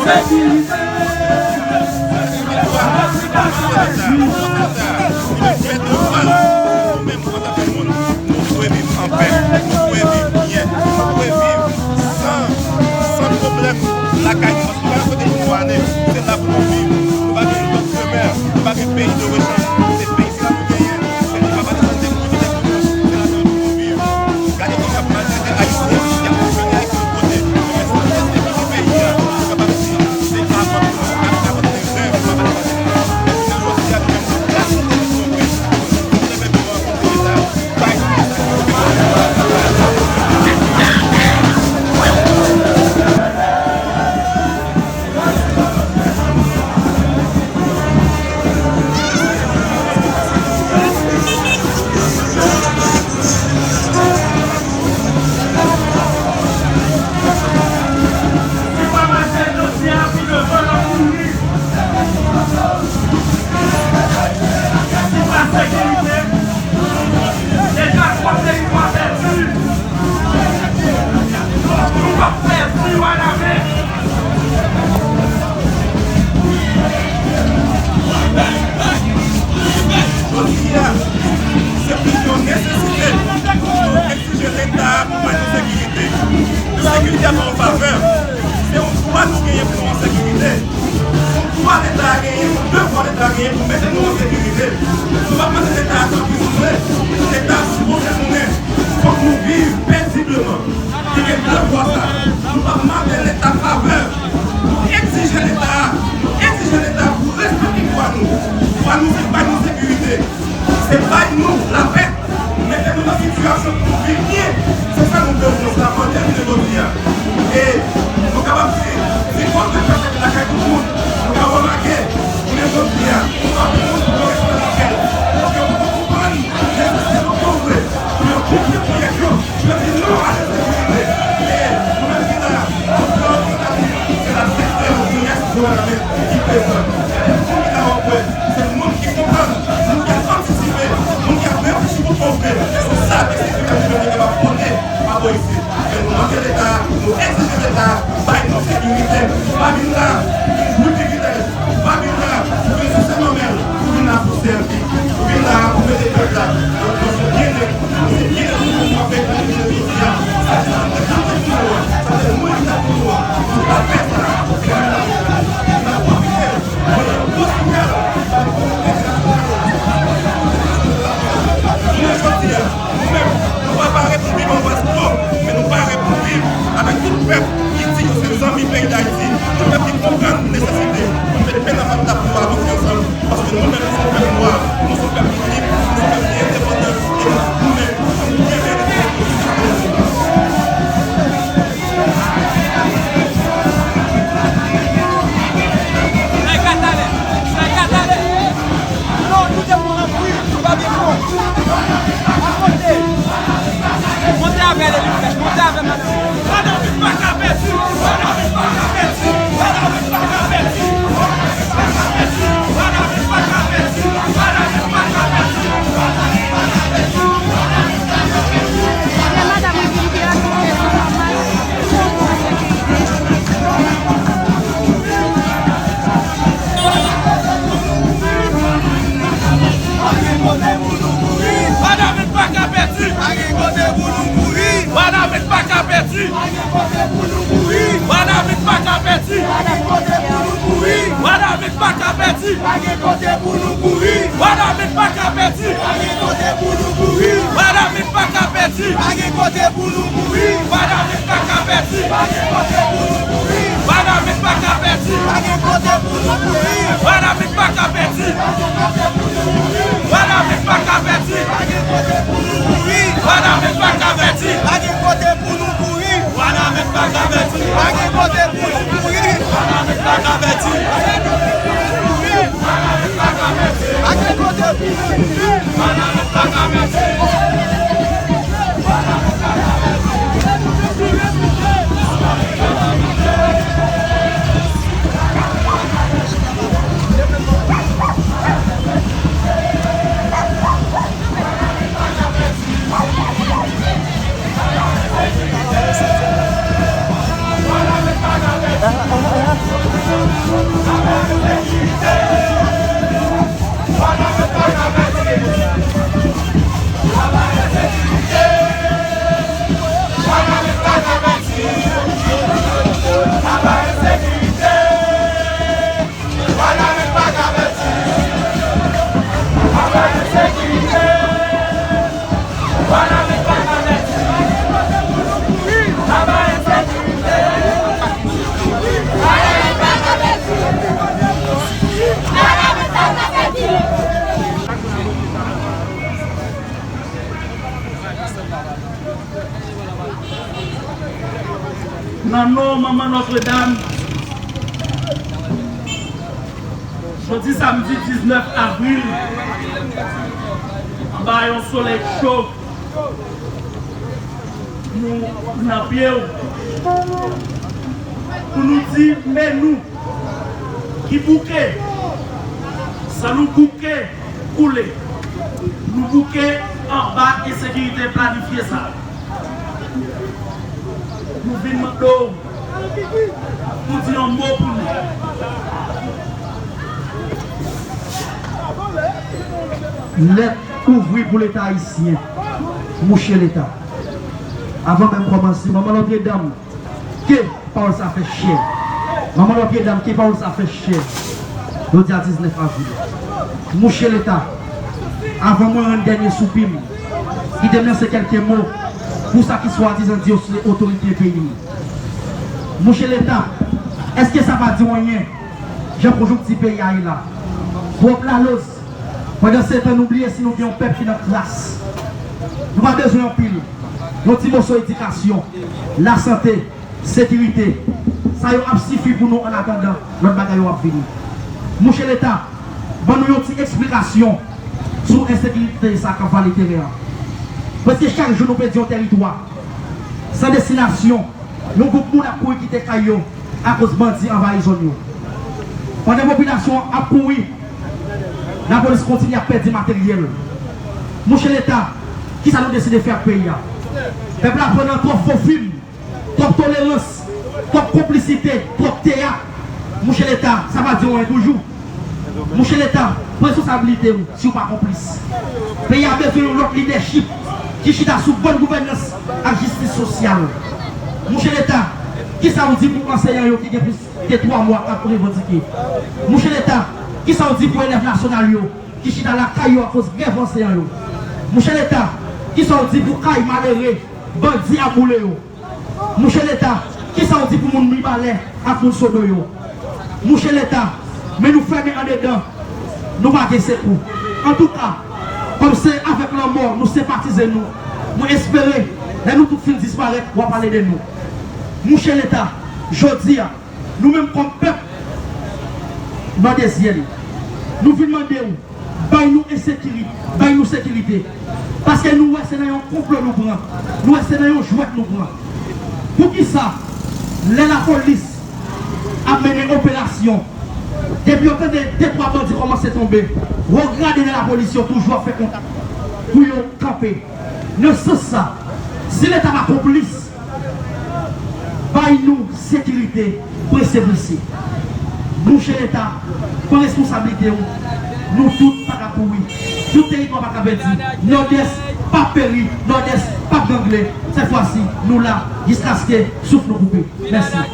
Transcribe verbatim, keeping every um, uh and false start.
Mwen menm, antake moun, nou dwe viv an pè, nou dwe viv byen, nou dwe viv san, san pwoblèm lakay nou, paske nou pa gen kote pou nou ale, se la pou nou viv. Nou pa gen lòt demen, nou pa gen peyi de rechanj, se peyi sila nou genyen, se li papa de sante pou nou, se la pou nou viv. Gade kijan malfektè ayisyen, y ap fonksyone ak yon kote, men san respekte peyi a, nou kapab di, se pa fòt nou, nou kapab di, se grèv, nou kapab di, men jounen jodi a, nou menm, nou ka sante nou konprann, nou te menm rankontre Leta, Jodi a, se plis yon nesesite pou nou egzije Leta a pou bay nou sekirite. Sekirite a pa yon favè, se yon dwa nou genyen pou nou an sekirite. Se yon dwa Leta a genyen, se yon devwa Leta a genyen pou mete nou an sekirite. Nou p ap mande Leta a tanpri si nou vle. Leta a sipoze konnen fòk nou viv pezibleman. Li gen devwa sa. Nou p ap mande Leta favè. Nou egzije Leta a, nou egzije Leta a pou respekte dwa nou. Dwa nou se bay nou sekirite. Se bay nou lapè. Mete nou nan sitiyasyon pou nou viv byen. Se sa nou bezwen, se sa nou mande jounen jodi a. E nou kapab di, se kòm de fèt lakay tout moun, nou ka remake, jounen jodi a, anpil moun poko respekte lakay. Paske yo poko konprann nesesite nou pou vre, pou yo konprann pwojè yo. Yo di non a lensekirite. Men nou menm ki la, nou fè yon tantativ, se la sektè jenès Gonayiv ki prezan. Gade moun ki la wè, se moun ki konprann, moun ki ap antisipe, moun ki ap reflechi pou kò vre. Se sa ke sekirite nou kapab pote pa bò isit. Men nou mande Leta, nou egzije Leta bay nou sekirite. Pa vin la pou privilèj. Pa vin la pou vin souse manmèl, pou vin la pou sèvi. Ou vin la pou mete pèp la nan, nan se byenèt, nan se byenèt pou pèp la fè pou jounen jodi a. Sa se sa nou te chante pou nou an, sa se nou ki ta pou nou an. Nou pa fè sa, se nou la pou fè. N ap pwofite voye yon gwo siyal ba kominote entènasyonal la. Jounen jodi a, nou menm, nou pa pare pou viv anba sipò, men nou pare pou viv avèk tout pèp ki di yo se zanmi peyi Dayiti, tout pèp ki konprann nesesite pou n mete pen nan fatra pou nou avanse ansanm, paske nou menm, nou se yon pèp nwa, nou se yon pèp ki lib, nou se yon pèp ki endepandan, e nou menm, nou byen merite pou nou viv ansanm. Nèg la talè, nèg la talè. Non, nou te pran anpil, nou pa byen pran. Monte. Monte avè l, Elifèt, monte avè madanm. Wanament pa ka pèdi, Wanament pa ka pèdi, Wanament pa ka pèdi. Wanament pa ka pèdi. Pa gen kote pou nou kouri. Wanament pa ka pèdi. Pa gen kote pou nou kouri. Wanament pa ka pèdi. Pa gen kote pou nou kouri. Wanament pa ka pèdi. Pa gen kote pou nou kouri. Wanament pa ka pèdi. Pa gen kote pou nou kouri. Wanament pa ka pèdi. Pa gen kote pou nou kouri. Wanament pa ka pèdi. Pa gen kote pou nou kouri. Wanament pa ka pèdi. Pa gen kote pou nou kouri. Wanament pa ka pèdi. Wanament pa ka pèdi. Pa gen kote pou nou kouri. Wanament pa ka pèdi. Pa gen kote pou nou kouri. Wanament pa ka pèdi. Pa gen kote pou nou kouri. Wanament pa ka pèdi. Pa gen kote pou nou kouri. Wanament pa ka pèdi. Pa gen kote pou nou kouri. Wanament pa ka pèdi. Nan non Manman Nòtredam, jodi samdi diznèf avril, anba yon solèy cho, nou nan pye w pou nou di men nou ki bouke, san nou bouke koule. Nou bouke anba ensekirite planifye sa. Nou vin mande w pou di yon mo pou nou. Lèt ouvri pou Leta ayisyen. Mouche Leta. Avan menm kòmanse, Manman Nòtredam, ke pawòl sa fè chè. Manman Nòtredam, ke pawòl sa fè chè. Jodi a diznèf avril. Mouche Leta, avan mwen rann dènye soupi m, kite m lanse kèlke mo pou sa ki swadizan di yo se otorite peyi m. Mouche Leta, èske sa pa di w anyen? Jan konjonkti peyi a ye la, twòp laloz. Pandan se tan, nou bliye si nou gen yon pèp ki nan kras. Nou pa bezwen anpil. Yon ti moso edikasyon, lasante, sekirite. Sa yo ap sifi pou nou annatandan lòt bagay yo ap vini. Mouche Leta, ban nou yon ti eksplikasyon sou ensekirite sa k ap vale teren an. Prèske chak jou nou pèdi yon tèritwa san destinasyon. Yon gwoup moun ap kouri kite kay yo akoz bandi anvayi zòn yo. Pandan popilasyon an ap kouri, lapolis kontinye ap pèdi materyèl. Mouche Leta, kisa nou deside fè ak peyi a? Pèp la pran nan twòp fo fim, twòp tolerans, twòp konplisite, twòp teyat. Mouche Leta, sa pa di w anyen toujou. Mouche Leta, pran responsablite w si w pa konplis. Peyi a bezwen yon lòt lidèchip ki chita sou bòn gouvènans ak jistis sosyal. Mouche Leta, kisa w di pou anseyan yo ki gen plis ke twa mwa k ap revandike? Mouche Leta, kisa w di pou elèv nasyonal yo ki chita lakay yo akoz grèv anseyan yo? Mouche Leta, kisa w di pou kay malere bandi ap boule yo? Mouche Leta, kisa w di pou moun Mibalè ak moun Sodo yo? Mouche Leta, men nou fèmen andedan, nou pa gen sekou. Antouka, kòm se avèk lanmò nou senpatize nou, mwen espere, lè nou tout fin disparèt, w ap pale de nou. Mouche Leta, jodi a, nou menm kòm pèp nòdezyèn, nou vin mande w, bay nou ensekirite, bay nou sekirite. Paske nou wè se nan yon konplo nou pran. Nou wè se nan yon jwèt nou pran. Poukisa, lè lapolis ap mennen operasyon, depi yo tande de twa bandi kòmanse tonbe, wo grade nan lapolis yo toujou ap fè kontak pou yo kanpe? Nan sans sa, si Leta pa konplis, bay nou sekirite prese prese. Mouche Leta, pran responsablite w. Nou tout pa ka pouri. Tout teritwa pa ka pèdi. Nòdès p ap peri. Nòdès p ap gangle. Sèt fwa si, nou la jiskaske souf nou koupe. Mèsi.